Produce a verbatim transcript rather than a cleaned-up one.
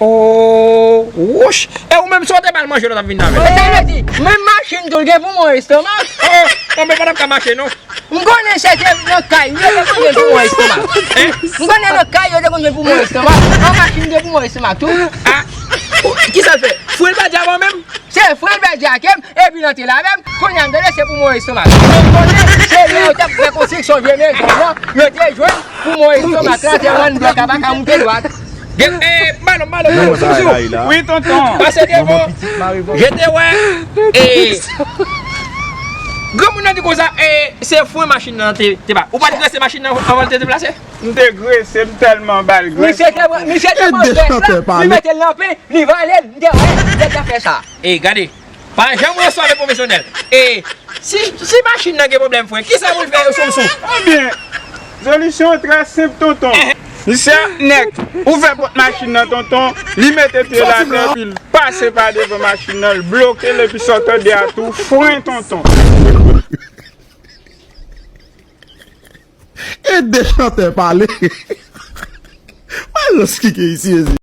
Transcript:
Oh, wouch! E ou menm, si w te ba l manje, lè w t ap vin avè l? Sa vle di, menm machin tou, l gen poumon, estomak? Oh, oh, men pa t ap ka mache, non. M konnen se te nan kay, yo te konn gen poumon, estomak. Hein? M konnen nan kay, yo te konn gen poumon, estomak. An machin, gen poumon, estomak tou. Ah, oh, kisa l fè? Fre l pa di avan menm? Se fre l pèdi ak m, epi l antre la menm, kounye a m tande se poumon estomak. Men m konnen, se lè yo t ap fè konstriksyon vye mezon nan, yo te jwenn poumon estomak la, te rann blòk la pa ka moute dwat. Gen, eh, Malo, Malo, Malo, Sousou. Wi, tonton. Pase devan, je te wè, eh, granmoun nan di konsa, eh, se fren machin nan te, te ba. Ou pa t grese machin nan anvan l te deplase? M te grese, m tèlman ba l grès. Misye te pran, misye te pran grès la, li mete l nan pen, li vale l, m te wè, nèg la fè sa. E gade, pa janm resevwa de pwofesyonèl. E si, si machin nan gen pwoblèm fren, kisa pou l fè yo sou sou? Ebyen, solisyon an trè senp, tonton. Misye ap nèk ouvè pòt machin nan, tonton, li mete pye l atè, epi l pase pa devan machin nan, l bloke l, epi sa w tande a tou, fren, tonton. E de chantè pale. Mwen rans ki ke isi, ezi.